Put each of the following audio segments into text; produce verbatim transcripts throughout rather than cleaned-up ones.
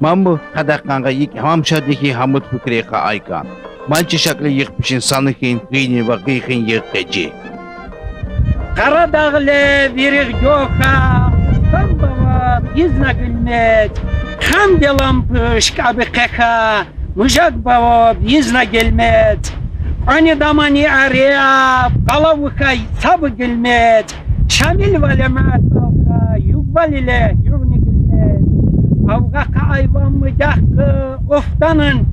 Ман бу къадагъанга йик гьамша дехьи гьамут фикри къайгъан. Ман чи шакли йикъ пишин санихин, гъинин ва гъихин йикъ къечи. Къара дагъ ле виригъ гёха, Устан баваб йизна гилмет, Хандилан пуш кӀаби къеха, Мужаг баваб йизна гилмет. Къвани дамани арияб, къала вуха саб гилмет, Шамил вале мад алха, юг валиле югъни гилмет. Авгъахъа айван мудахъ, уфтанын,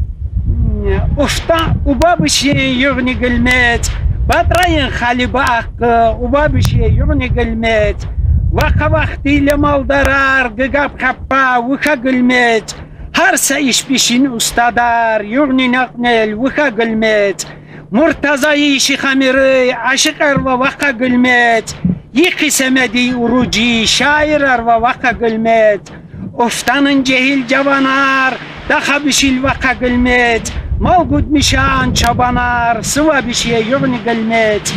уфта-, убабишин югъни гилмет. БатӀрайин хали баахъ, убабиши югъни гилмет. Ваха вахтиле малдарар, гигаб хаппа вуха гилмет. Гьар са ишбишин устадар, югъни накънел вуха гилмет. Муртазайи Шихамирай ашикъарва ваха гилмет. Йикъи Семедий уружи шаирарва ваха гилмет. Уфтанын жегьил жаванар, дахабишил ваха гилмет. Мал гудмишан чабанар, сувабише югъни гилмет.